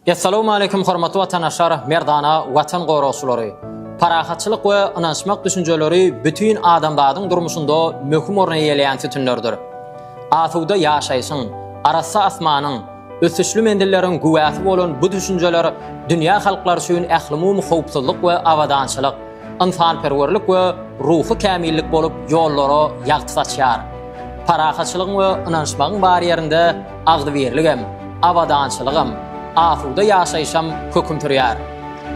Essalawmaleýkum hormatly watandaşlar, merdana Watan goragçylary! Parahatçylyk we ynanyşmak düşünjeleri bütin adamzadyň durmuşynda möhüm orun eýeleýän sütünlerdir. Asuda ýaşaýşyň, arassa asmanyň, ösüşli menzilleriň güwäsi bolan bu düşünjeler dünýä halklary üçin ählumumy howpsuzlyk we abadançylyk, ynsanperwerlik we ruhy kämillik bolup ýollara ýagty saçýar. Parahatçylygyň we ynanyşmagyň bar ýerinde agzybirligem, abadançylygam, asuda ýaşaýşam höküm sürýär.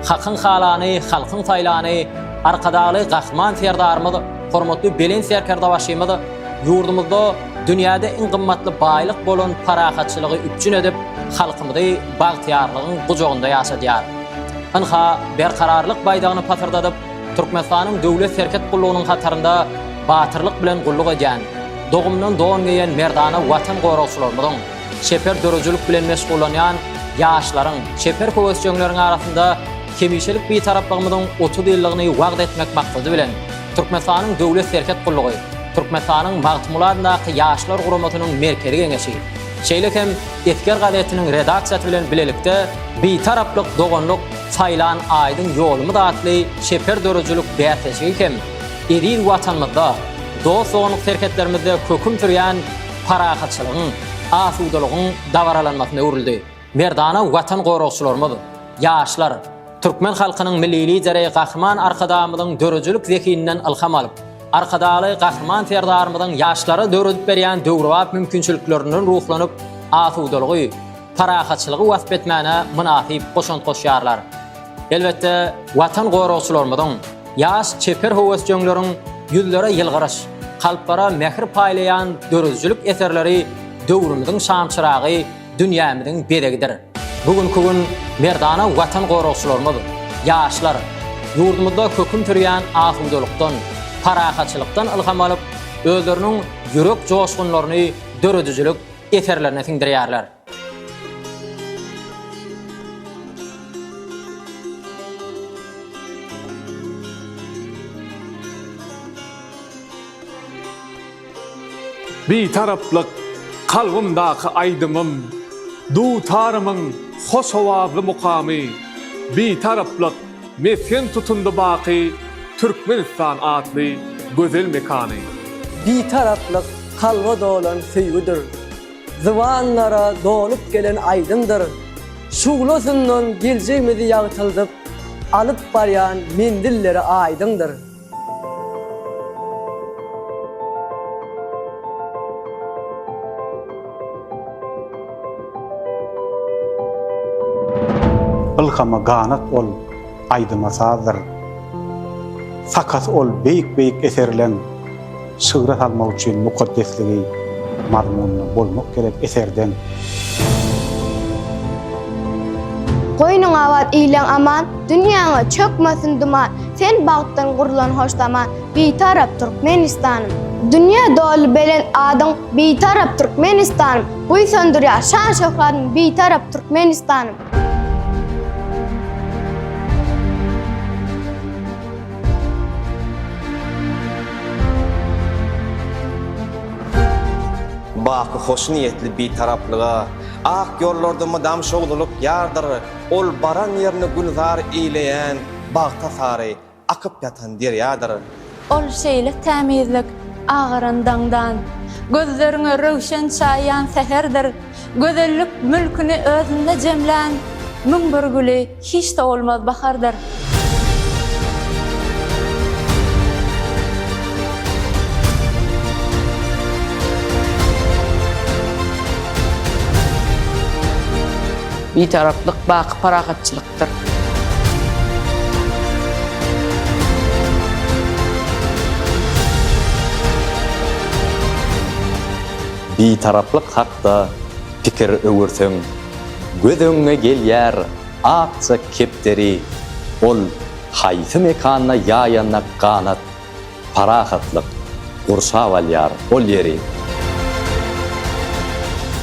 Hakyň halany, halkyň saýlany Arkadagly Gahryman Serdarymyz, hormatly Belent Serkerdebaşymyz ýurdumyzda dünýäde iň gymmatly baýlyk bolan parahatçylygy üpjün edip, halkymyzy bagtyýarlygyň gujagynda ýaşadýar. Ynha, Berkararlyk baýdagyny pasyrdadyp, Türkmenistanyň Döwlet serhet gullugynyň hatarynda batyrlyk bilen gulluk edýän, dogumdan don geýen merdana Watan goragçylarymyzyň, çeper döredijilik bilen meşgullanýan ýaşlaryň, çeper höwesjeňleriň arasynda hemişelik Bitaraplygymyzyň 30 ýyllygyny wagyz etmek maksady bilen, Türkmenistanyň Döwlet serhet gullugy, Türkmenistanyň Magtymguly adyndaky Ýaşlar guramasynyň Merkezi Geňeşi, şeýle hem Esger gazetiniň redaksiýasy bilen bilelikde Bitaraplyk doganlyk saýlan aýdyň ýolumyz atly çeper döredijilik bäsleşigi hem eziz Watanymyzda, dost-doganlyk serhetlerimizde höküm sürýän parahatçylygyň, asudalygyň dabaralanmasyna öwrüldi. Merdana Watan goragçylarymyz, ýaşlar, türkmen halkynyň Milli Lideri Gahryman Arkadagymyzyň döredijilik zehininden ylham alyp, Arkadagly Gahryman Serdarymyzyň ýaşlara döredip berýän döwrebap mümkinçiliklerinden ruhlanyp, asudalygy, parahatçylygy wasp etmäne mynasyp goşant goşýarlar. Elbetde, Watan goragçylarymyzyň, ýaş çeper höwesjeňleriň ýüzlere ýylgyryş, kalplara mähir paýlaýan döredijilik eserleri döwrümiziň şamçyragy, dünýämiziň bezegidir. Bu günki gün merdana Watan goragçylarymyz, ýaşlar ýurdumyzda höküm sürýän asudalykdan, parahatçylykdan ylham alyp, özleriniň ýürek joşgunlaryny döredijilik eserlerine siňdirýärler. Bitaraplyk kalbymdaky aýdymym, Dutarymyň hoş owazly mukamy, Bitaraplyk mesgen tutundy baky Türkmenistan atly gözel mekany. Bitaraplyk kalba dolan söýgüdir, Zybanlara dolup gelen aýdymdyr. Şuglasyndan geljegimizi ýagtyldyp, Alyp barýan menzilleri aýdyňdyr. Ylhama ganat ol, aýdyma sazdyr. Sakasy ol beýik-beýik eserleň şygra salmak üçin mukaddesligi, mazmunyna bolmak gerek eserdeň. Goýnuň abat, iliň aman, Dünýäňe çökmesin duman, Sen bagtdan gurlan hoş zaman, Bitarap Türkmenistanym! Dünýä doly belent adyň, Bitarap Türkmenistanym! Buýsandyrýar şan-şöhratyň, Bitarap Türkmenistanym! Baky hoşniýetli Bitaraplyga, Ak ýollarda mydam şowlulyk ýardyr. Ol baran ýerini gülzar eýleýän bagta sary akyp ýatan derýadyr. Ol şeýle tämizlik agaran daňdan, Gözleriňe röwşen çaýýan säherdir. Gözellik mülküni özünde jemlän 1001 güli hiç sowulmaz bahardyr. Bitaraplyk baky parahatçylykdyr. Bitaraplyk hakda pikir öwürseň, göz öňüňe gelýär akja kepderi, ol haýsy mekanda ýaýanda ganat, parahatlyk gurşap alýar ol ýeri.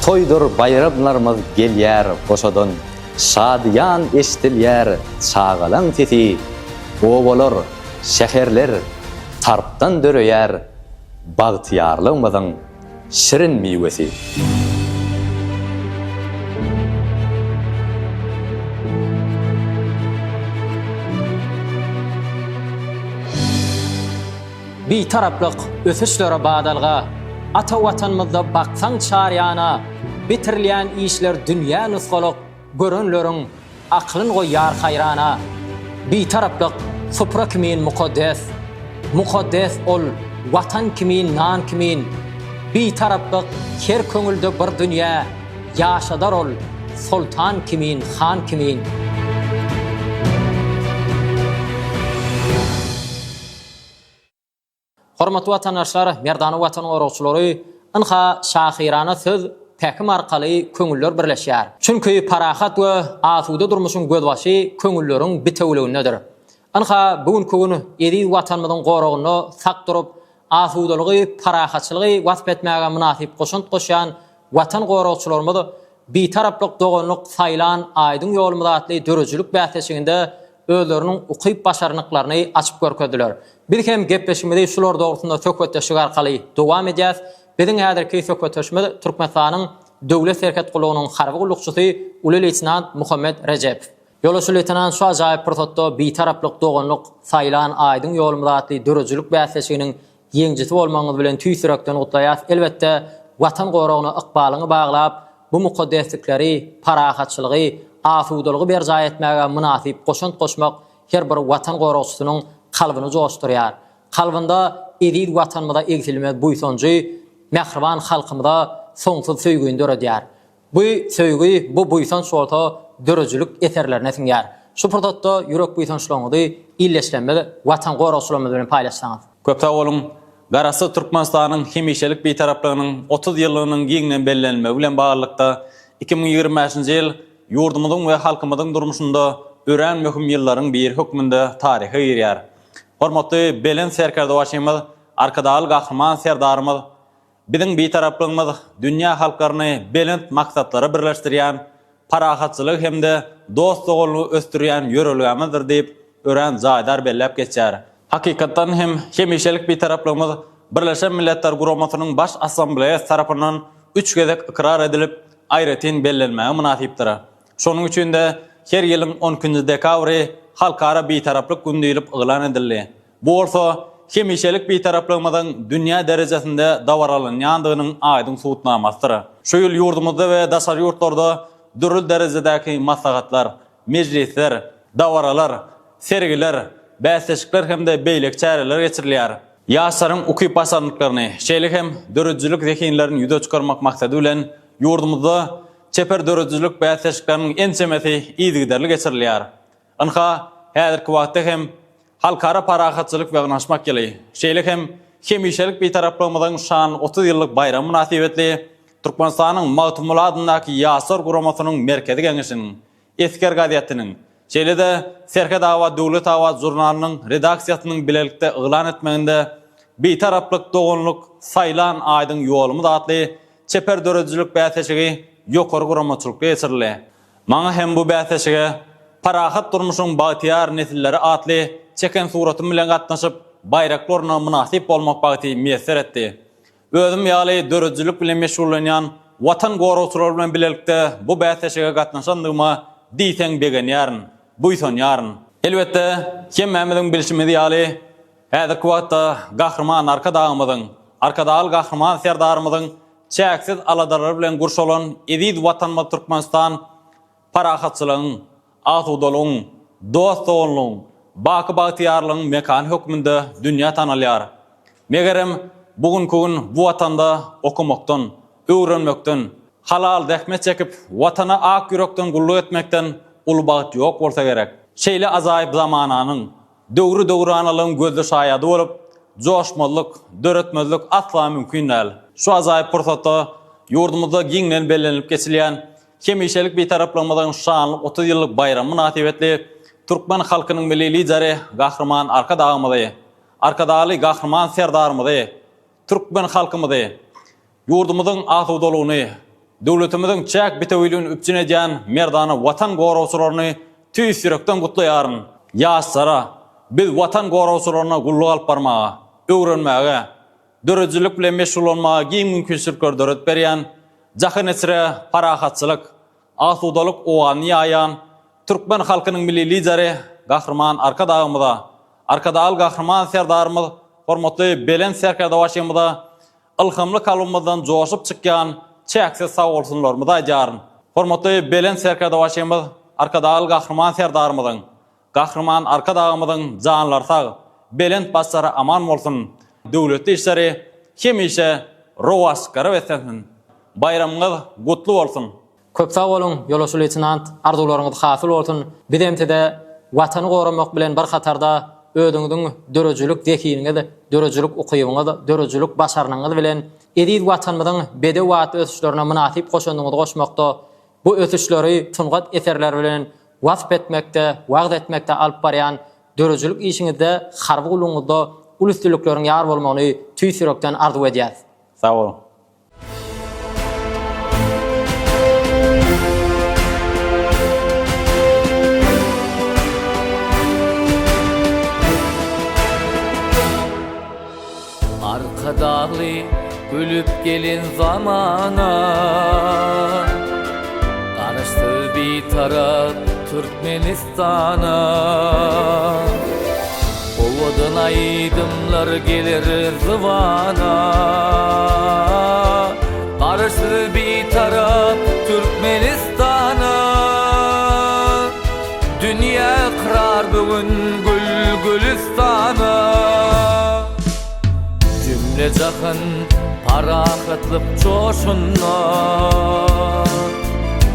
Toýdur baýramlarymyz gelýär goşadan, şadyýan eşdilýär çagalaň sesi, obalar, şäherler tarpdan döreýär bagtyýarlygymyzyň şirin miwesi. Bitaraplyk ösüşlere badalga. Ata Watanymyzda baksaň çar ýana, Bitirilýän işler dünýä nusgalyk, Görenleriň akylyn goýýar haýrana. Bitaraplyk supra kimin mukaddes, Mukaddes ol Watan kimin, nan kimin. Bitaraplyk her köňülde bir dünýä, Ýaşadar ol soltan kimin, han kimin. Hormatly watandaşlar, merdana Watan goragçylary, ynha, şahyrana söz, pähim arkaly köňüller birleşýär. Çünki parahat we asuda durmuşyň gözbaşy köňülleriň bitewüligindedir. Ynha, bu günki gün eziz Watanymyzyň goragynda sak durup, asudalygy, parahatçylygy wasp etmäge mynasyp goşant goşýan Watan goragçylarymyz Bitaraplyk doganlyk saýlan aýdyň ýolumyz atly döredijilik bäsleşiginde özleriniň ukyp-başarnyklaryny açyp görkezdiler. Biz hem gepleşigimizi şular dogrusynda söhbetdeşlik arkaly dowam edýäs. Biziň häzirki söhbetdeşimiz Türkmenistanyň Döwlet serhet gullugynyň harby gullukçysy uly leýtenant Muhammet Rejepow. Ýolbaşçy leýtenant şu ajaýyp pursatda Bitaraplyk doganlyk saýlan aýdyň ýolumyz atly döredijilik bäsleşiginiň ýeňijisi bolmagyňyz bilen tüýs ýürekden gutlaýas. Elbetde, Watan goragyna ykbalyňy baglap, bu mukaddeslikleri, parahatçylygy, asudalygy berjaý etmäge mynasyp goşant goşmak her bir Watan goragçysynyň kalbyny joşdurýar. Kalbynda eziz Watanymyza egsilmez buýsanjy, mähriban halkymyza soňsuz söýgini döredýär. Bu söýgi, bu buýsanç bolsa döredijilik eserlerine siňýär. Şu pursatda ýürek buýsançlaryňyzy ildeşlerimiz, Watan goragçylarymyz bilen paýlaşsaňyz. Köp sag boluň! Garaşsyz Türkmenistanyň hemişelik Bitaraplygynyň 30 ýyllygynyň giňden bellenilmegi bilen baglylykda, 2025-nji ýyl ýurdumyzyň we halkymyzyň durmuşynda örän möhüm ýyllaryň biri hökmünde taryha girýär. Hormatly Belent Serkerdebaşymyz Arkadagly Gahryman Serdarymyz Biziň Bitaraplygymyz dünýä halklaryny belent maksatlara birleşdirýän, parahatçylygy hem-de dost-doganlygy ösdürýän ýörelgämizdir diýip, örän jaýdar belläp geçýär. Hakykatdan hem, hemişelik Bitaraplygymyz Birleşen Milletler Guramasynyň Baş Assambleýasy tarapyndan üç gezek ykrar edilip, aýratyn bellenmäge mynasypdyr. Şonuň üçin-de, her ýylyň on ikinji dekabry Halkara Bitaraplyk güni diýlip yglan edildi. Bu bolsa hemişelik Bitaraplygymyzyň dünýä derejesinde dabaralanýandygynyň aýdyň subutnamasydyr. Şu ýyl ýurdumyzda we daşary ýurtlarda dürli derejedäki maslahatlar, mejlisler, dabaralar, sergiler, bäsleşikler hem-de beýleki çäreler geçirilýär. Ýaşlaryň ukyp-başarnyklaryny, şeýle hem döredijilik zehinlerini ýüze çykarmak maksady bilen, ýurdumyzda çeper döredijilik bäsleşikleriniň ençemesi yzygiderli geçirilýär. Ynha, häzirki wagtda hem Halkara parahatçylyk we ynanyşmak ýyly, şeýle hem hemişelik Bitaraplygymyzyň şanly 30 ýyllyk baýramy mynasybetli Türkmenistanyň Magtymguly adyndaky Ýaşlar guramasynyň Merkezi Geňeşiniň, Esger gazetiniň, şeýle-de Serhet abat Döwlet abat žurnalynyň redaksiýasynyň bilelikde yglan etmeginde Bitaraplyk doganlyk saýlan aýdyň ýolumyz atly çeper döredijilik bäsleşigi ýokary guramaçylykly geçirildi. Maňa hem bu bäsleşige Parahat durmuşyň bagtyýar nesilleri atly çeken suratym bilen gatnaşyp, baýrakly orna mynasyp bolmak bagty miýesser etdi. Özüm ýaly döredijilik bilen meşgullanýan Watan goragçylary bilen bilelikde bu bäsleşige gatnaşandygyma diýseň begenýärin, buýsanýaryn. Elbetde, hemmämiziň bilşimiz ýaly, häzirki wagtda Gahryman Arkadagymyzyň, Arkadagly Gahryman Serdarymyzyň Çäksiz aladalary bilen gurşalan eziz Watanymyz Türkmenistan parahatçylygyň, asudalygyň, dost-doganlygyň, baky bagtyýarlygyň mekany hökmünde dünýä tanalýar. Megerem, bu günki gün bu Watanda okamakdan, öwrenmekden, halal zähmet çekip, Watana ak ýürekden gulluk etmekden uly bagt ýok bolsa gerek. Şeýle ajaýyp zamananyň, Döwri-döwranalygyň gözli şaýady bolup, joşmazlyk, döretmezlik asla mümkin däl. Şu ajaýyp pursatda ýurdumyzda giňden bellenilip geçilýän hemişelik Bitaraplygymyzyň şanly 30 ýyllyk baýramy mynasybetli türkmen halkynyň Milli Lideri Gahryman Arkadagymyzy, Arkadagly Gahryman Serdarymyzy, türkmen halkymyzy, Ýurdumyzyň asudalygyny, döwletimiziň çäk bitewiligini üpjün edýän merdana Watan goragçylaryny tüýs ýürekden gutlaýaryn. Ýaşlara, biz Watan goragçylaryna gulluk alyp barmaga, öwrenmäge, döredijilik bilen meşgullanmaga giň mümkinçilikleri döredip berýän, jahan içre parahatçylyk, asudalyk owazyny ýaýan türkmen halkynyň Milli Lideri Gahryman Arkadagymyza, Arkadagly Gahryman Serdarymyz. Hormatly Belent Serkerdebaşymyza ylhamly kalbymyzdan joşup çykýan çäksiz sagbolsunlarymyzy aýdýaryn. Hormatly Belent Serkerdebaşymyz Arkadagly Gahryman Serdarymyzyň, Gahryman Arkadagymyzyň janlary sag, belent başlary aman bolsun, döwletli işleri hemişe rowaçlyklara beslensin! Baýramyňyz gutly bolsun! Köp sag boluň, ýolbaşçy leýtenant, arzuwlaryňyz hasyl bolsun! Bizem size Watany goramak bilen bir hatarda özüňiziň döredijilik zehiniňiz, döredijilik ukybyňyz, döredijilik başarnygyňyz bilen eziz Watanymyzyň bedew atly ösüşlerine mynasyp goşandyňyzy goşmakda, bu ösüşleri sungat eserleri bilen wasp etmekde, wagyz etmekde alyp barýan döredijilik işiňizde, harby gullugyňyzda uly üstünlikleriň ýar bolmagyny tüýs ýürekden arzuw edýäris. Sag boluň. Arkadagly gülüp gelen zamana Garaşsyz Bitarap Türkmenistana Owadan aýdymlar geler zybana Garaşsyz Bitarap Türkmenistana Dünýä ykrar bu gün gül-gülüstana. Jümle-jahan parahatlyk joşunda,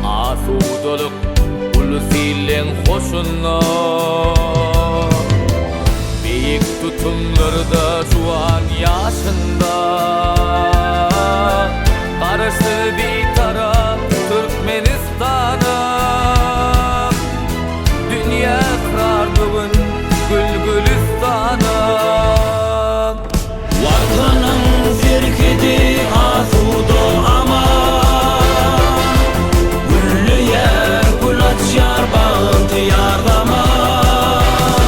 Asudalyk ulus-illeň hoşunda. Beýik tutumlarda juwan ýaşynda, Garaşsyz Bitarap Türkmenistanam. Dünýä ykrar bu gün gül-gülüstanam. Watanyň serhedi asuda aman, Gülleýär, gül açýar bagtyýar zaman.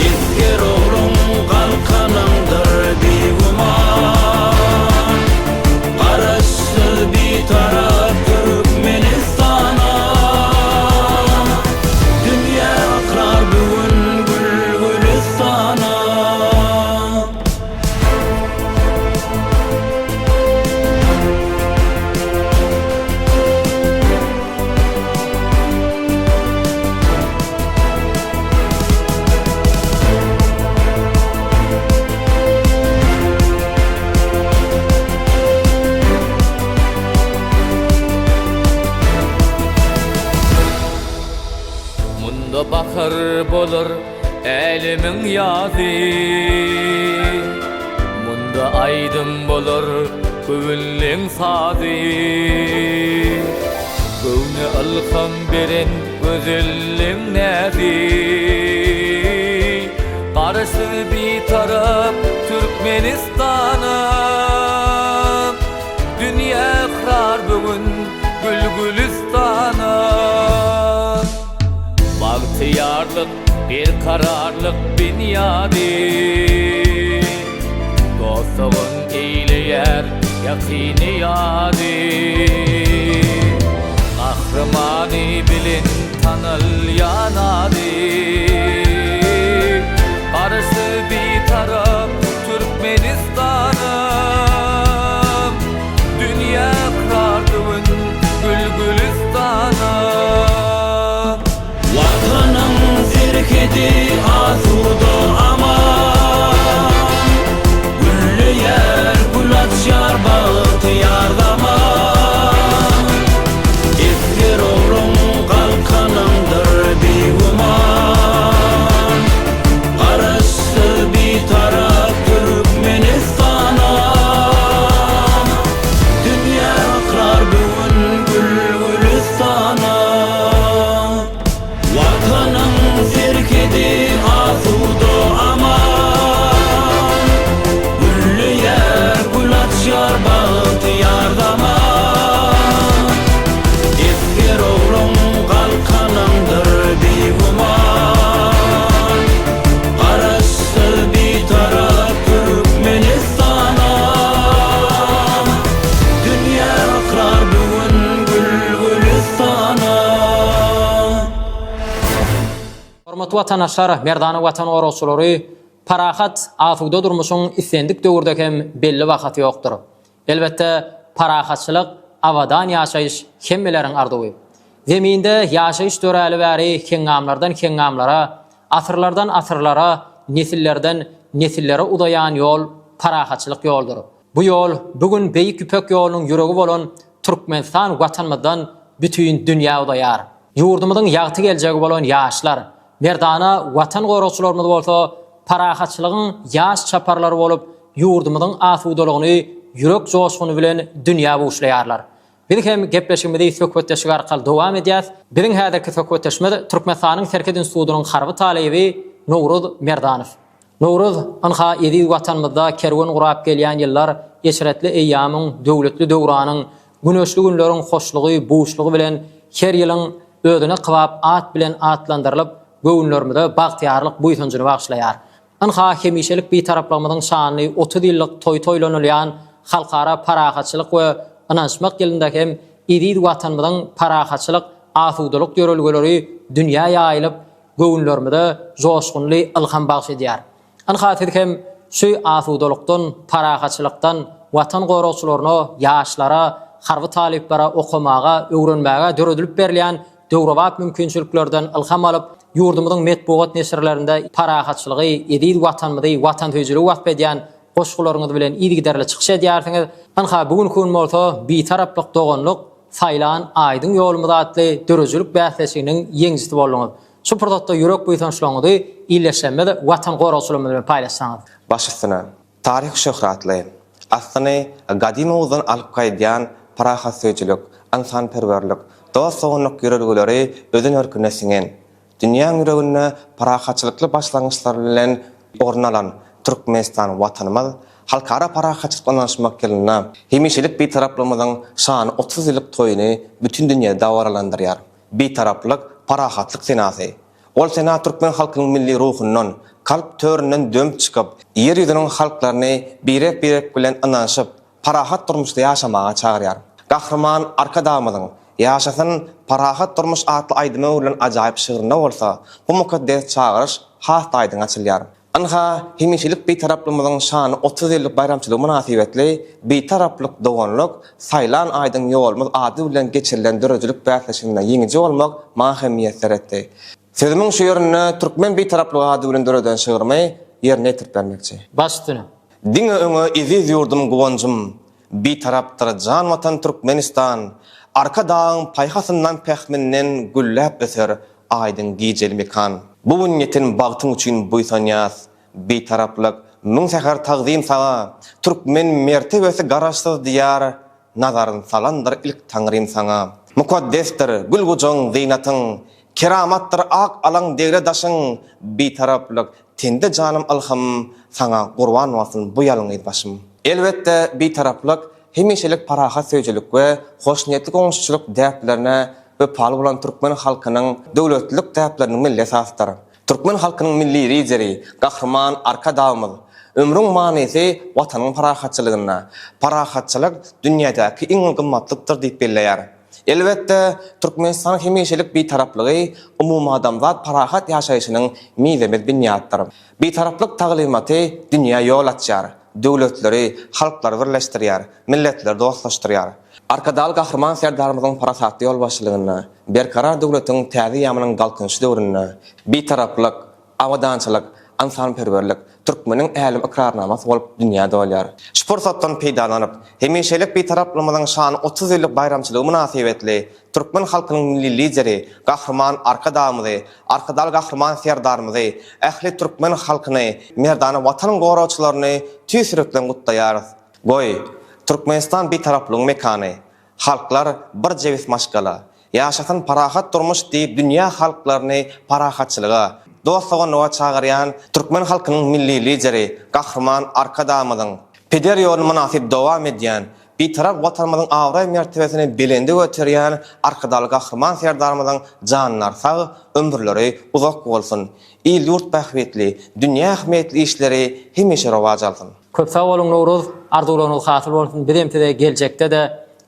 Esger ogluň galkanyňdyr bigüman, Garaşsyz Bitarap Türkmenistana. Dünýä ykrar bu gün gül-gülüstana. Munda bahar bolar älemiň ýazy, Munda aýdym bolar göwünleň sazy. Göwne ylham beren gözelleň näzi, Garaşsyz Bitarap Türkmenistanam. Dünýä ykrar bu gün gül-gülüstana. Bagtyýarlyk, berkararlyk binýady. Dost-dogan eýleýär ýakyny ýady. Gahrymany bilen tanalýan ady. Garaşsyz Bitarap Türkmenistanym. Dünýä ykrar bu gün gül-gülüstanam. Watanyň serhedi asuda aman, Gülleýär, gül açýar bagtyýar zaman. Esger ogluň galkanyňdyr bigüman, Garaşsyz Bitarap Türkmenistanam. Dünýä ykrar bu gün gül-gülüstana. Watanyň serhedi asuda aman, Gülleýär, gül açýar bagtyýar zaman. Esger ogluň galkanyňdyr bigüman, Garaşsyz Bitarap Türkmenistanam. Dünýä ykrar bu gün gül-gülüstana. Hormatly watandaşlar, merdana Watan goragçylary! Parahat, asuda durmuşyň islendik döwürde hem belli bahasy ýokdur. Elbetde, parahatçylyk, abadan ýaşaýyş hemmeleriň arzuwy. Zeminde ýaşaýyş döräli bäri heňňamlardan heňňamlara, asyrlardan asyrlara, nesillerden nesillere uzaýan ýol parahatçylyk ýoldur. Bu ýol bu gün Beýik Ýüpek ýolunyň ýüregi bolan Türkmenistan Watanymyzdan bütin dünýä uzaýar. Ýurdumyzyň ýagty geljegi bolan ýaşlar, merdana Watan goragçylarymyz bolsa parahatçylygyň ýaş çaparlary bolup, ýurdumyzyň asudalygyny ýürek joşguny bilen dünýä buşlaýarlar. Biz hem gepleşigimizi söhbetdeşlik arkaly dowam edýäs. Biziň häzirki söhbetdeşimiz Türkmenistanyň Serhet institutynyň harby talyby Nowruz Merdanow. Nowruz, ynha, eziz Watanymyzda kerwen gurap gelýän ýyllar eşretli eýýamyň, döwletli döwranyň, güneşli günleriň hoşlugy, buşlugy bilen her ýylyň özüne kybap at bilen atlandyrylyp, göwünlerimize bagtyýarlyk buýsanjyny bagyşlaýar. Ynha, hemişelik Bitaraplygymyzyň şanly 30 ýyllyk toýy toýlanylýan Halkara parahatçylyk we ynanyşmak ýylynda hem eziz Watanymyzyň parahatçylyk, asudalyk ýörelgeleri dünýä ýaýylyp, göwünlerimize joşgunly ylham bagyş edýär. Ynha, siz hem şu asudalykdan, parahatçylykdan Watan goragçylaryna, ýaşlara, harby talyplara okamaga, öwrenmäge döredilip berilýän döwrebap mümkinçiliklerden ylham alyp, ýurdumyzyň metbugat neşirlerinde parahatçylygy, eziz Watanymyzy, watansöýüjiligi wasp edýän goşgularyňyz bilen yzygiderli çykyş edýärsiňiz. Ynha, bu günki gün bolsa Bitaraplyk doganlyk, saýlan aýdyň ýolumyz atly döredijilik bäsleşiginiň ýeňijisi bolduňyz. Şu pursatda ýürek buýsançlaryňyzy ildeşlerimiz, Watan goragçylarymyz bilen paýlaşsaňyz. Baş üstüne. Taryhy şöhratly, aslyny gadymy Oguzdan alyp gaýdýan parahatsöýüjilik, ynsanperwerlik, dost-doganlyk ýörelgeleri özen-örküne siňen, dünýäň ýüreginde parahatçylykly başlangyçlar bilen orun alan Türkmenistan Watanymyz Halkara parahatçylyk ynanyşmak ýylynda hemişelik Bitaraplygymyzyň şanly 30 ýyllyk toýuny bütin dünýäde dabaralandyrýar. Bitaraplyk, parahatlyk senasy. Ol sena türkmen halkynyň milli ruhundan, kalp töründen dömüp çykyp, Ýer ýüzüniň halklaryny birek-birek bilen ynanyşyp, parahat durmuşda ýaşamaga çagyrýar. Gahryman Arkadagymyzyň Ýaşasyn parahat durmuş atly aýdyma öwrülen ajaýyp şygrynda bolsa bu mukaddes çagyryş has-da aýdyň açylýar. Ynha, hemişelik Bitaraplygymyzyň şanly 30 ýyllyk baýramçylygy mynasybetli Bitaraplyk, doganlyk, saýlan aýdyň ýolumyz ady bilen geçirilen döredijilik bäsleşiginde ýeňiji bolmak maňa hem miýesser etdi. Sözümiň şu ýerinde Türkmen Bitaraplygy ady bilen döreden şygrymy ýerine ýetirip bermekçi. Baş üstüne. Diňe öňe eziz ýurdum guwanjym, Bitarapdyr jan Watan Türkmenistan, Arkadagyň paýhasyndan pähminden gülläp öser aýdyň gijeli mekan. Bu gün ýeten bagtyň üçin buýsanýas, Bitaraplyk, müň säher tagzym saňa, Türkmen mertebesi Garaşsyz Diýar, Nazaryn salandyr ilk Taňrym saňa. Mukaddesdir gül gujagyň zynatyň, Keramatdyr ak alaň degre daşyň, Bitaraplyk, tende janym ylhamym, Saňa gurban bolsun bu ýalňyz başym. Elbetde, Bitaraplyk hemişelik parahatsöýüjilik we hoşniýetli goňşuçylyk däplerine wepaly bolan türkmen halkynyň döwletlilik däpleriniň milli esasydyr. Türkmen halkynyň Milli Lideri Gahryman Arkadagymyz, Ömrüň manysy Watanyň parahatçylygynda. Parahatçylyk dünýädäki iň uly gymmatlykdyr diýip belleýär. Elbetde, Türkmenistanyň hemişelik Bitaraplygy umumadamzat parahat ýaşaýşynyň mizemez binýadydyr. Bitaraplyk taglymaty dünýä ýol açýar, döwletleri, halklary birleşdirýär, milletleri dostlaşdyrýar. Arkadagly Gahryman Serdarymyzyň parasatly ýolbaşçylygynda Berkarar döwletiň täze eýýamynyň Galkynyşy döwründe Bitaraplyk, abadançylyk, ynsanperwerlik türkmeniň älem ykrarnamasy bolup dünýä dolýar. Şu pursatdan peýdalanyp, hemişelik Bitaraplygymyzyň şanly 30 ýyllyk baýramçylygy mynasybetli türkmen halkynyň Milli Lideri Gahryman Arkadagymyzy, Arkadagly Gahryman Serdarymyzy, ähli türkmen halkyny, merdana Watan goragçylaryny tüýs ýürekden gutlaýarys. Goý, Türkmenistan Bitaraplygyň mekany, halklar bir jebis maşgala, ýaşasyn parahat durmuş diýip dünýä halklaryny parahatçylyga, dost-doganlyga çagyrýan türkmen halkynyň Milli Lideri Gahryman Arkadagymyzyň peder ýoluny mynasyp dowam edýän, Bitarap Watanymyzyň abraý-mertebesini belende göterýän Arkadagly Gahryman Serdarymyzyň janlary sag, ömürleri uzak bolsun! Il-ýurt bähbitli, dünýä ähmiýetli işleri hemişe rowaç alsyn! Köp sag boluň Nowruz, arzuwlaryňyz hasyl bolsun, bizem size geljekde-de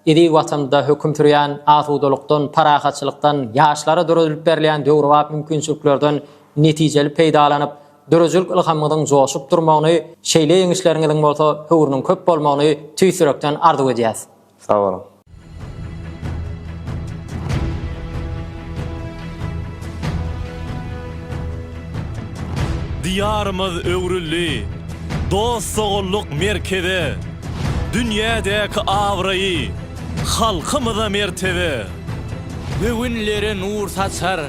eziz Watanymyzda höküm sürýän asudalykdan, parahatçylykdan, ýaşlara döredilip berilýän döwrebap mümkinçiliklerden netijeli peýdalanyp, döredijilik ylhamyňyzyň joşup durmagyny, şeýle ýeňişleriňiziň bolsa höwrüniň köp bolmagyny tüýs ýürekden arzuw edýäs. Sag boluň. Diýarymyz öwrüldi dost-doganlyk merkeze, Dünýädäki abraýy halkymyza mertebe. Göwünlere nur saçar,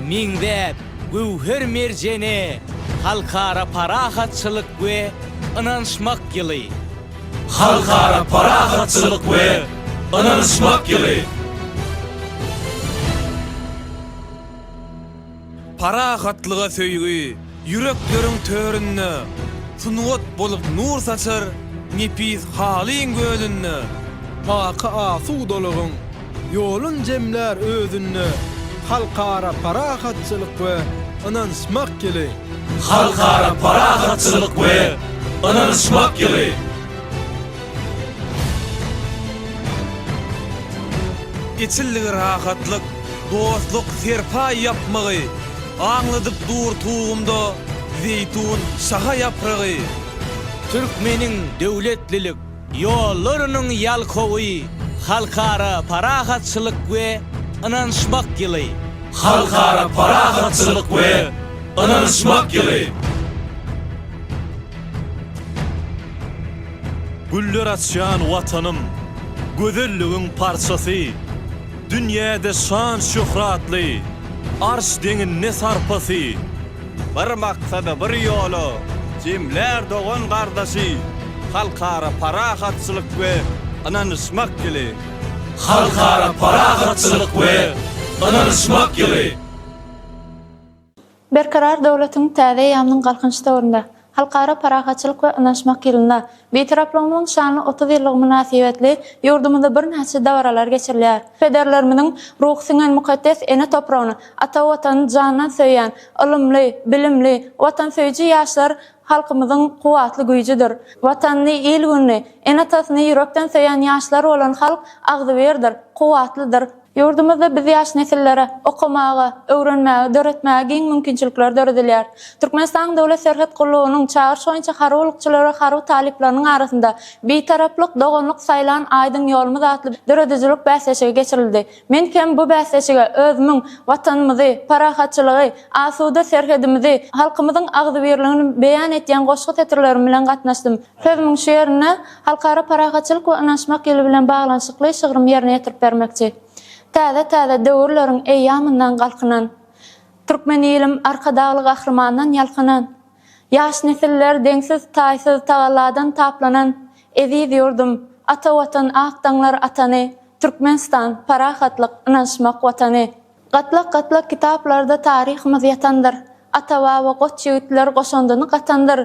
meňzäp göwher-merjene, Halkara parahatçylyk we ynanyşmak ýyly. Halkara parahatçylyk we ynanyşmak ýyly. Parahatlyga söýgi ýürekleriň töründe, Sungat bolup nur saçar nepis halyň gölünde. Baky asudalygyň ýolun jemlär özünde, Halkara parahatçylyk we ynanyşmak ýyly. Halkara parahatçylyk we ynanyşmak ýyly. Eçildigi rahatlyk, dostluk serpaý ýapmagy, Aňladyp dur tugumda zeýtun şaha ýapragy. Türkmeniň döwletlilik ýollarynyň ýalkowy, Halkara parahatçylyk we ynanyşmak ýyly. Halkara parahatçylyk we ynanyşmak ýyly. Güller açýan Watanym, gözelligiň parçasy, Dünýäde şan-şöhratly, arş deňinde sarpasy. Bir maksada, bir ýola jemlär dogan-gardaşy, Halkara parahatçylyk we ynanyşmak ýyly. Halkara parahatçylyk we ynanyşmak ýyly. Berkarar döwletiň täze eýýamynyň Galkynyş döwründe, Halkara parahatçylyk we ynanyşmak ýylynda, Bitaraplygymyzyň şanly 30 ýyllygy mynasybetli ýurdumyzda birnäçe dabaralar geçirilýär. Pederlerimiziň ruhy siňen mukaddes ene topragyny, ata Watanyny jandan söýýän, ylymly, bilimli, watansöýüji ýaşlar halkymyzyň kuwwatly güýjüdir. Watanyny, il-gününi, ene-atasyny ýürekden söýýän ýaşlar bolan halk agzybirdir, kuwwatlydyr. Ýurdumyzda biz ýaş nesillere okamaga, öwrenmäge, döretmäge giň mümkinçilikler döredilýär. Türkmenistanyň Döwlet serhet gullugynyň çagyryş boýunça harby gullukçylary we harby talyplarynyň arasynda Bitaraplyk, doganlyk saýlan aýdyň ýolumyz atly döredijilik bäsleşigi geçirildi. Men hem bu bäsleşige özümiň Watanymyzy, parahatçylygy, asuda serhedimizi, halkymyzyň agzybirligini beýan etýän goşgy setirlerim bilen gatnaşdym. Sözümiň şu ýerinde Halkara parahatçylyk we ynanyşmak ýyly bilen baglanyşykly şygrymy ýerine ýetirip bermekçi. Täze-täze döwürleriň eýýamyndan galkynan, Türkmen ilim Arkadagly Gahrymandan ýalkanan, Ýaş nesiller deňsiz-taýsyz tagalladan taplanan, Eziz ýurdum, ata Watan ak daňlar atany, Türkmenistan, parahatlyk, ynanyşmak Watany. Gatlak-gatlak kitaplarda taryhymyz ýatandyr. Ata-baba goç ýigitler goşandyny gatandyr.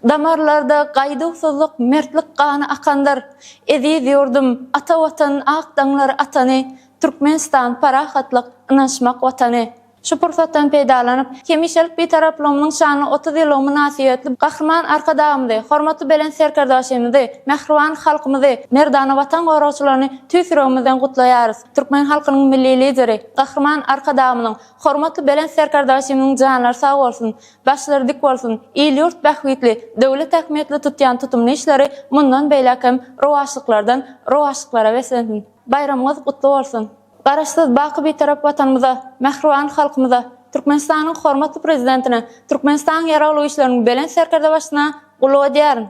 Damarlarda gaýduwsyzlyk, mertlik gany akandyr. Eziz ýurdum, ata Watan ak daňlar atany, Türkmenistan, parahatlyk, ynanyşmak Watany. Şu pursatdan peýdalanyp, hemişelik Bitaraplygymyzyň şanly 30 ýyllygy mynasybetli Gahryman Arkadagymyzy, hormatly Belent Serkerdebaşymyzy, mähriban halkymyzy, merdana Watan goragçylaryny tüýs ýüregimizden gutlaýarys. Türkmen halkynyň Milli Lideri, Gahryman Arkadagymyzyň, hormatly Belent Serkerdebaşymyzyň janlary sag bolsun, başlary dik bolsun, il-ýurt bähbitli, döwlet ähmiýetli tutýan tutumly işleri mundan beýläk hem rowaçlyklardan rowaçlyklara beslensin! Baýramyňyz gutly bolsun! Garaşsyz, baky Bitarap Watanymyza, mähriban halkymyza, Türkmenistanyň hormatly Prezidentine, Türkmenistanyň Ýaragly Güýçleriniň Belent Serkerdebaşysyna gulluk edýärin!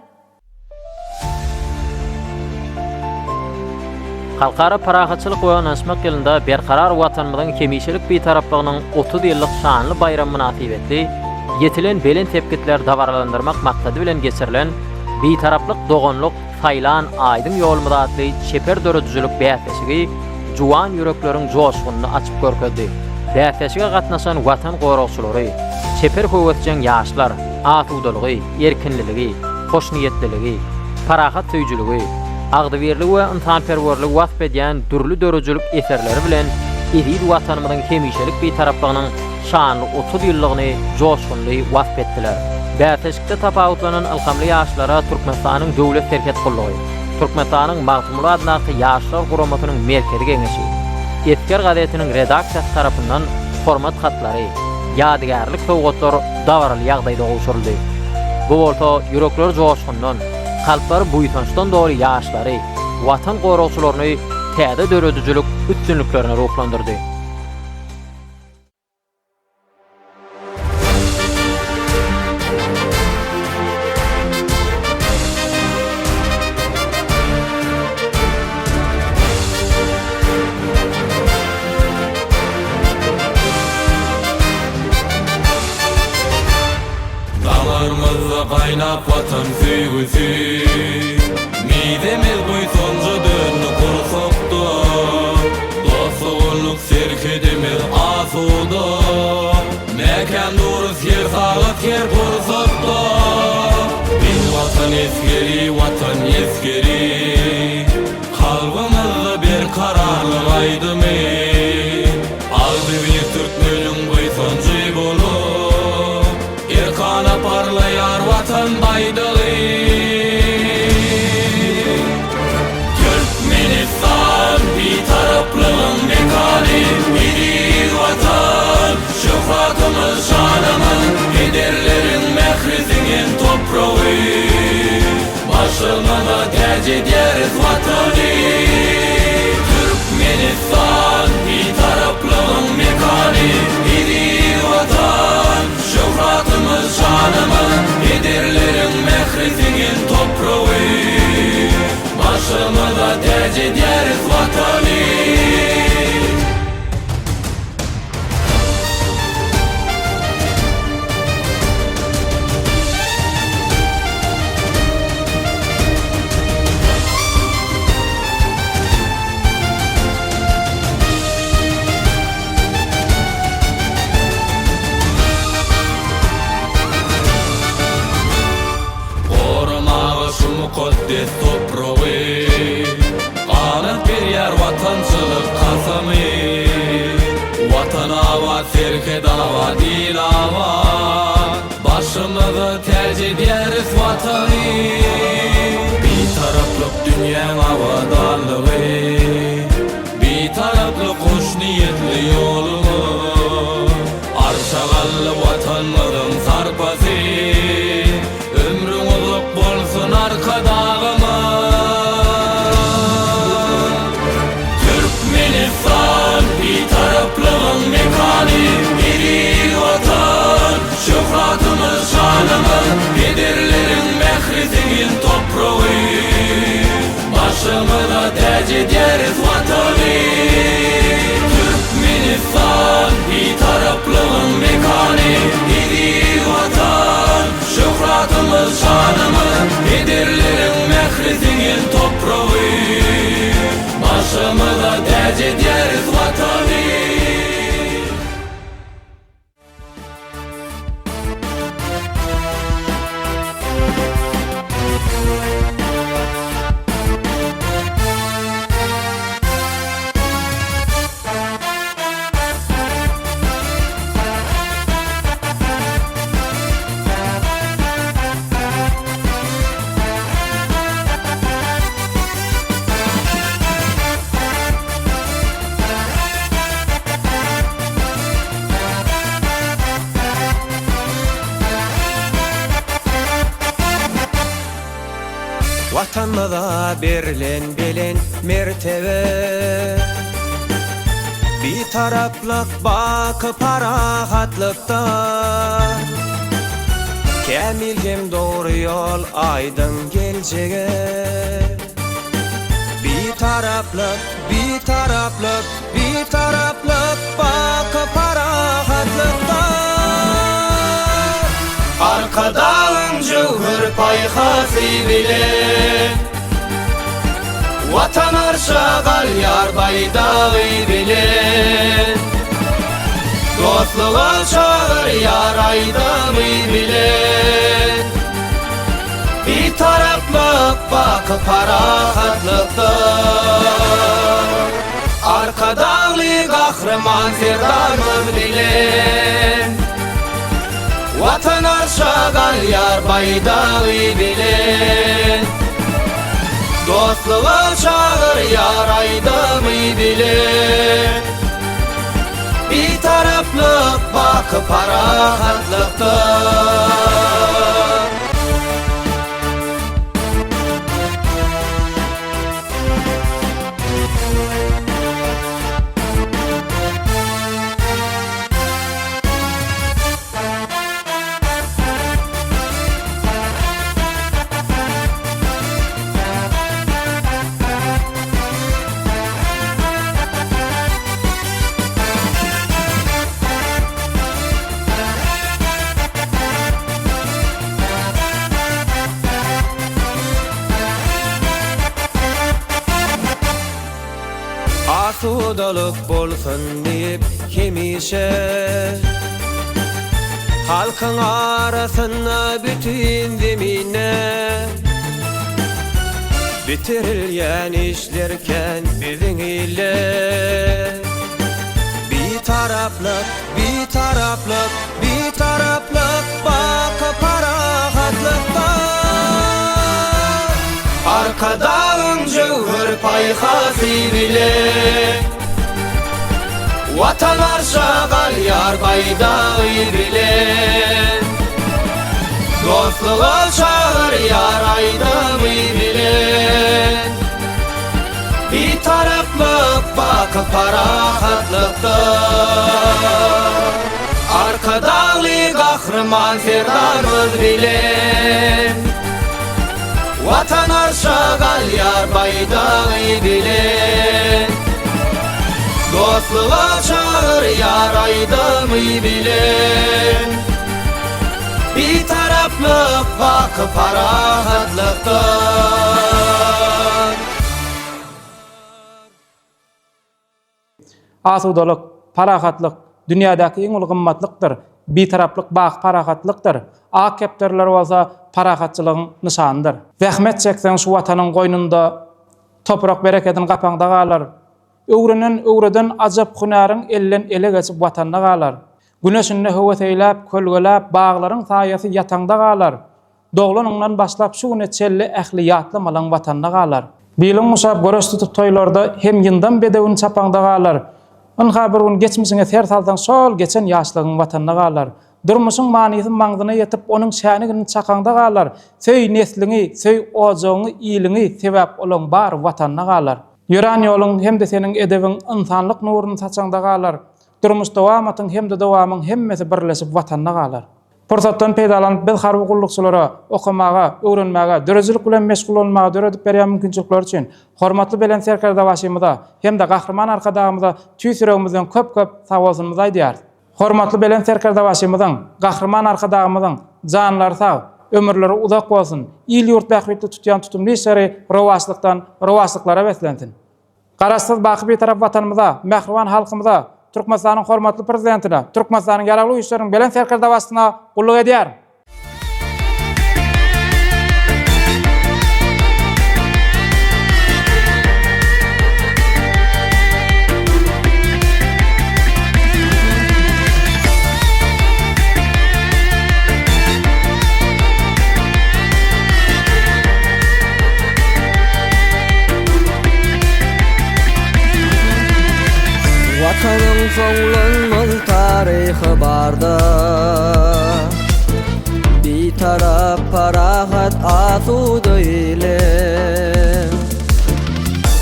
Halkara parahatçylyk we ynanyşmak ýylynda Berkarar Watanymyzyň hemişelik Bitaraplygynyň 30 ýyllyk şanly baýramy mynasybetli ýetilen belent sepgitleri dabaralandyrmak maksady bilen geçirilen Bitaraplyk doganlyk saýlan aýdyň ýolumyz atly çeper döredijilik bäsleşigi juwan ýürekleriň joşgunyny açyp görkezdi. Bäsleşige gatnaşan Watan goragçylary, çeper höwesjeň ýaşlar asudalygy, erkinliligi, hoşniýetliligi, parahatsöýüjiligi, agzybirligi we ynsanperwerligi wasp edýän dürli döredijilik eserleri bilen eziz Watanymyzyň hemişelik Bitaraplygynyň şanly 30 ýyllygyny joşgunly wasp etdiler. Bäsleşikde tapawutlanan ylhamly ýaşlara Türkmenistanyň Döwlet serhet gullugy, Türkmenistanyň Magtymguly adyndaky Ýaşlar guramasynyň Merkezi Geňeşi, Esger gazetiniň redaksiýasy tarapyndan Hormat hatlary, ýadygärlik sowgatlar dabaraly ýagdaýda gowşuryldy. Bu bolsa ýürekleri joşgundan, kalplary buýsançdan doly ýaşlary, Watan goragçylaryny täze döredijilik üstünliklerine ruhlandyrdy. Damarymyzda gaýnap Watan söýgüsi, Mizemez buýsanja döndi gursakda. Dost-doganlyk serhedimiz asuda, Mäkäm durus her sagat, her pursatda. Biz Watan esgeri, Watan esgeri, Kalbymyzda berkararlyk aýdymy. Agzybir türkmeniň buýsanjy bolup, Erkana parlaýar Watan baýdagy. Türkmenistan, Bitaraplygyň mekany, Eziz Watan, şöhratymyz, şanymyz, Pederleriň mähri siňen topragy. Başymyza täç edýäris Watany. Türkmenistan, Bitaraplygyň mekany, Eziz Watan, şöhratymyz, şanymyz, Pederleriň mähri siňen topragy. Başymyza täç edýäris Watany. Goramaga şu mukaddes topragy, Ganat berýär watançylyk kasamy. Watan abat, serhet abat, il abat, Başymyza täç edýäris Watany. Bitaraplyk dünýäň abadanlygy, Bitaraplyk hoşniýetli ýolumyz. Arşa gally Watanymyzyň sarpasy, Ömrüň uzak bolsun Arkadagymyz! Türkmenistan, Bitaraplygyň mekany, Eziz Watan, şöhratymyz, şanymyz, Pederleriň mähri siňen topragy. Başymyza täç edýäris Watany. Türkmenistan, Bitaraplygyň mekany, Eziz Watan, şöhratymyz, şanymyz, Pederleriň mähri siňen topragy. Başymyza täç edýäris Watany. Watanymyza berlen belent mertebe, Bitaraplyk baky parahatlykda. Kämil hem dogry ýol aýdyň geljege. Bitaraplyk, Bitaraplyk, Bitaraplyk baky parahatlykda. Arkadagyň jöwher paýhasy bilen Watan arşa galýar baýdagy bilen Dostluga çagyrýar aýdymy bilen Bitaraplyk baky parahatlykda Arkadagly Gahryman Serdarymyz bilen Watan arşa galýar baýdagy bilen Dostluga çagyrýar aýdymy bilen. Bitaraplyk baky parahatlykdyr. Asudalyk bolsun diýip hemişe Halkyň arasynda bütin zeminde Bitirilýän işler kän biziň ilde Bitaraplyk, Bitaraplyk, Bitaraplyk baky parahatlykda. Arkadagyň jöwher paýhasy bile Watan arşa galýar baýdagy bile. Dostluga çagyrýar aýdymy bile. Bitaraplyk baky parahatlykda. Arkadagly Gahryman Serdarymyz bilen. Watan arşa galýar baýdagy bilen. Dostluga çagyrýar aýdymy bilen. Bitaraplyk baky parahatlykda. Asudalyk, parahatlyk dünýädäki iň uly gymmatlykdyr. Bitaraplyk baky parahatlykdyr. Ak kepderiler bolsa parahatçylygyň nyşanydyr. Zähmet çekseň şu Watanyň goýnunda, Toprak berekedin gapaňda galar. Öwrenen, öwreden ajap hünäriň elden ele geçip Watanda galar. Güneşinde höwes eýläp, kölgeläp, baglaryň saýasy ýataňda galar. Doglanyňdan başlap şu güne çelli ähli ýatlamalaň Watanda galar. Biliň guşap göreş tutup toýlarda hem ýyndam bedewini çapaňda galar. Ynha bir gün geçmişiňe ser salsaň şol geçen ýaşlygyň Watanda galar. Durmuşyň manysy maňzyna ýetip onuň şänigini çakaňda galar. Söý nesliňi, söý ojagyňy, iliňi, sebäp olaň bary Watanda galar. Ýörän ýoluň hem-de seniň edebiň ynsanlyk nuruny saçaňda galar. Durmuş dowamatyň hem-de dowamyň hemmesi birleşip Watanda galar. Pursatdan peýdalanyp, biz harby gullukçylara okamaga, öwrenmäge, döredijilik bilen meşgullanmaga döredip berýän mümkinçilikleri üçin hormatly Belent Serkerdebaşymyza hem-de Gahryman Arkadagymyza tüýs ýüregimizden köp-köp sagbolsunymyzy aýdýarys. Hormatly Belent Serkerdebaşymyzyň, Gahryman Arkadagymyzyň janlary sag, ömürleri uzak bolsun, il-ýurt bähbitli tutýan tutumly işleri rowaçlykdan rowaçlyklara beslensin! Garaşsyz, baky Bitarap Watanymyza, mähriban halkymyza, Türkmenistanyň hormatly Prezidentine, Türkmenistanyň Ýaragly Güýçleriniň Belent Serkerdebaşysyna gulluk edýärin. Watanyň soňlanmaz taryhy barda Bitarap parahat asuda ilim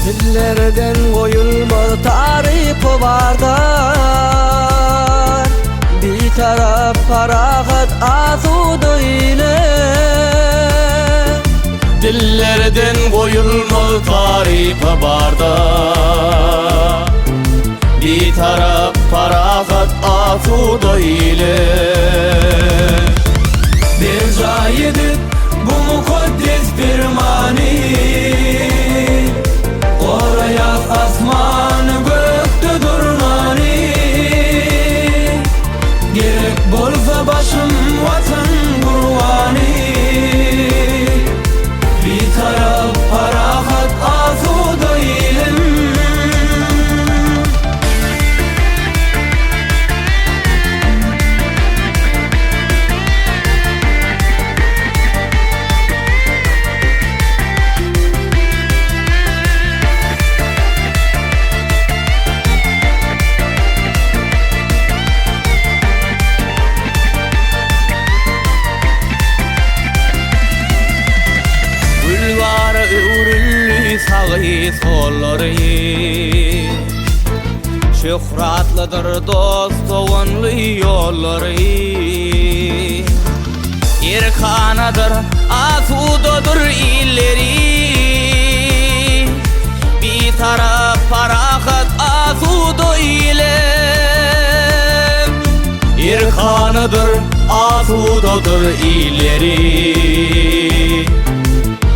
Dillerden goýulmaz tarypy barda Bitarap parahat asuda ilim Dillerden goýulmaz tarypy barda Bitarap parahat asuda ilim Berjaý edip bu mukaddes permany Goraýas asman gökde durnany Gerek bolsa başym Watan gurbany Bitarap parahat asuda ilim. sagy sollary. Şöhratlydyr dost-doganly ýollary. Erkanadyr, asudadyr illeri. Bitarap, parahat, asuda ilim. Erkanadyr, asudadyr illeri.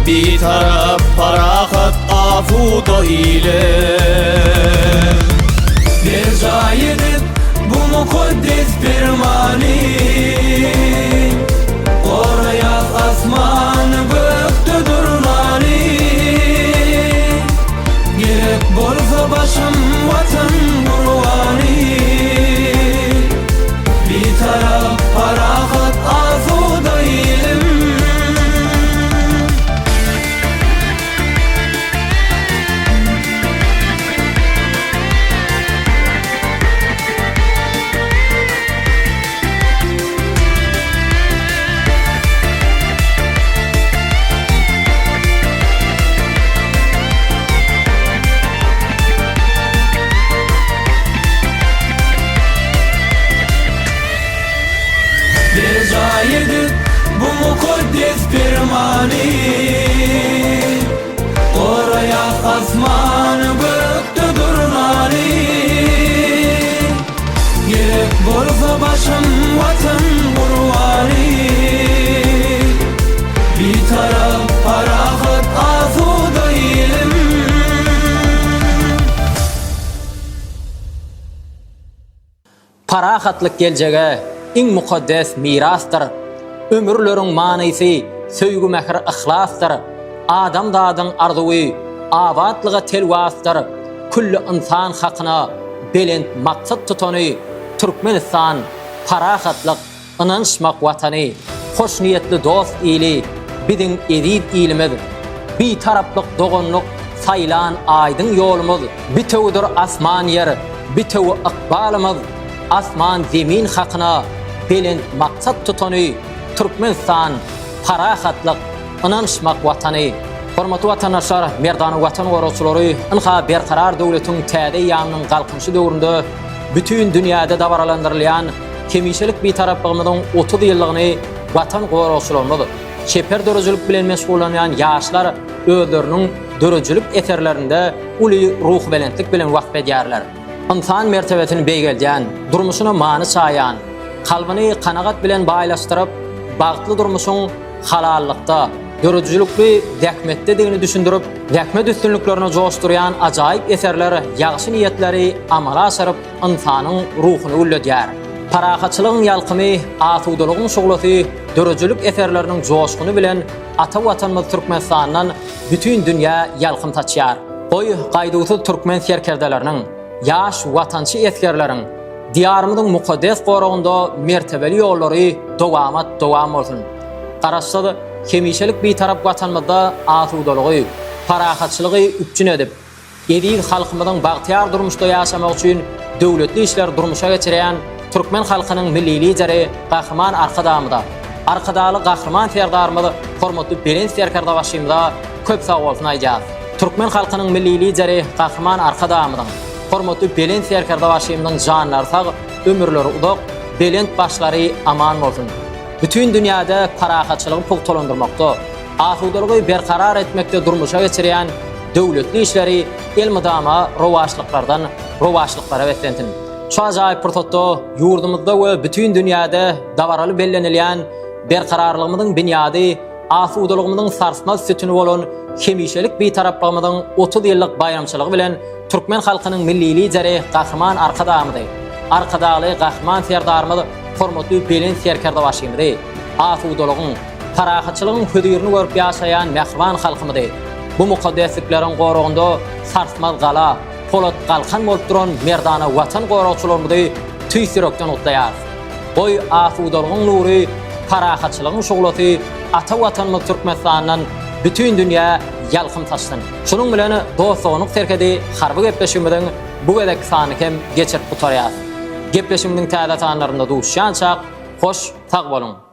Bitarap, parahat, asuda ilim. Berjaý edip bu mukaddes permany, Goraýas asman gökde durnany. Gerek bolsa başym Watan gurbany, Bitarap, parahat, asuda ilim. Berjaý edip bu mukaddes permany, Goraýas asman gökde durnany. Gerek bolsa başym Watan gurbany, Bitarap, parahat, asuda ilim. Parahatlyk geljege iň mukaddes mirasdyr. Ömürleriň manysy söýgi-mähir yhlasdyr. Adamzadyň arzuwy abatlyga telwasdyr. Külli ynsan hakyna belent maksat tutany Türkmenistan parahatlyk, ynanyşmak Watany. Hoşniýetli dost ili biziň eziz ilimiz. Bitaraplyk doganlyk saýlan aýdyň ýolumyz. Bitewidir asman-ýer, bitewi ykbalymyz. Asman-zemin hakyna belent maksat tutany Türkmenistan parahatlyk, ynanyşmak Watany. Hormatly watandaşlar, merdana Watan goragçylary, ynha Berkarar döwletiň täze eýýamynyň Galkynyşy döwründe bütin dünýäde dabaralandyrylýan hemişelik Bitaraplygymyzyň 30 ýyllygyny Watan goragçylarymyz, çeper döredijilik bilen meşgullanýan ýaşlar özleriniň döredijilik eserlerinde uly ruhubelentlik bilen wasp edýärler. Ynsan mertebesini beýgeldýän, durmuşyna many çaýan, kalbyny kanagat bilen baýlaşdyryp, bagtly durmuşyň halallykda, döredijilikli zähmetdedigini düşündirip, zähmet üstünliklerine joşdurýan ajaýyp eserler ýagşy niýetleri amala aşyryp, ynsanyň ruhuny gülledýär. Parahatçylygyň ýalkymy, asudalygyň şuglasy döredijilik eserleriniň joşguny bilen ata Watanymyz Türkmenistandan bütin dünýä ýalkym saçýar. Goý, gaýduwsyz türkmen serkerdeleriniň, ýaş watançy esgerleriň Diýarymyzyň mukaddes goragynda mertebeli ýollary dowamat dowam bolsun! Garaşsyz, hemişelik Bitarap Watanymyzda asudalygy, parahatçylygy üpjün edip, eziz halkymyzyň bagtyýar durmuşda ýaşamagy üçin döwletli işleri durmuşa geçirýän türkmen halkynyň Milli Lideri Gahryman Arkadagymyza, Arkadagly Gahryman Serdarymyz hormatly Belent Serkerdebaşymyza köp sagbolsun aýdýarys. Türkmen halkynyň Milli Lideri Gahryman Arkadagymyzyň, hormatly Belent Serkerdebaşymyzyň janlary sag, ömürleri uzak, belent başlary aman bolsun! Bütin dünýäde parahatçylygy pugtalandyrmakda, asudalygy berkarar etmekde durmuşa geçirýän döwletli işleri elmydama rowaçlyklardan rowaçlyklara beslensin! Şu ajaýyp pursatda ýurdumyzda we bütin dünýäde dabaraly bellenilýän Berkararlygymyzyň binýady, asudalygymyzyň sarsmaz sütüni bolan hemişelik Bitaraplygymyzyň 30 ýyllyk baýramçylygy bilen türkmen halkynyň Milli Lideri Gahryman Arkadagymyzy, Arkadagly Gahryman Serdarymyz hormatly Belent Serkerdebaşymyzy, asudalygyň, parahatçylygyň hözirini görüp ýaşaýan mähriban halkymyzy bu mukaddeslikleriň goragynda sarsmaz gala, polat galkan bolup duran merdana Watan goragçylarymyzy tüýs ýürekden gutlaýarys. Goý, asudalygyň nury, parahatçylygyň şuglasy ata Watanymyz Türkmenistandan bütin dünýä ýalkym saçsyn! Şunuň bilen dost-doganlyk serhedi harby gepleşigimiziň bu gezekki sanyny hem geçirip gutarýarys. Gepleşigimiziň täze sanlarynda duşýançak, hoş sag boluň!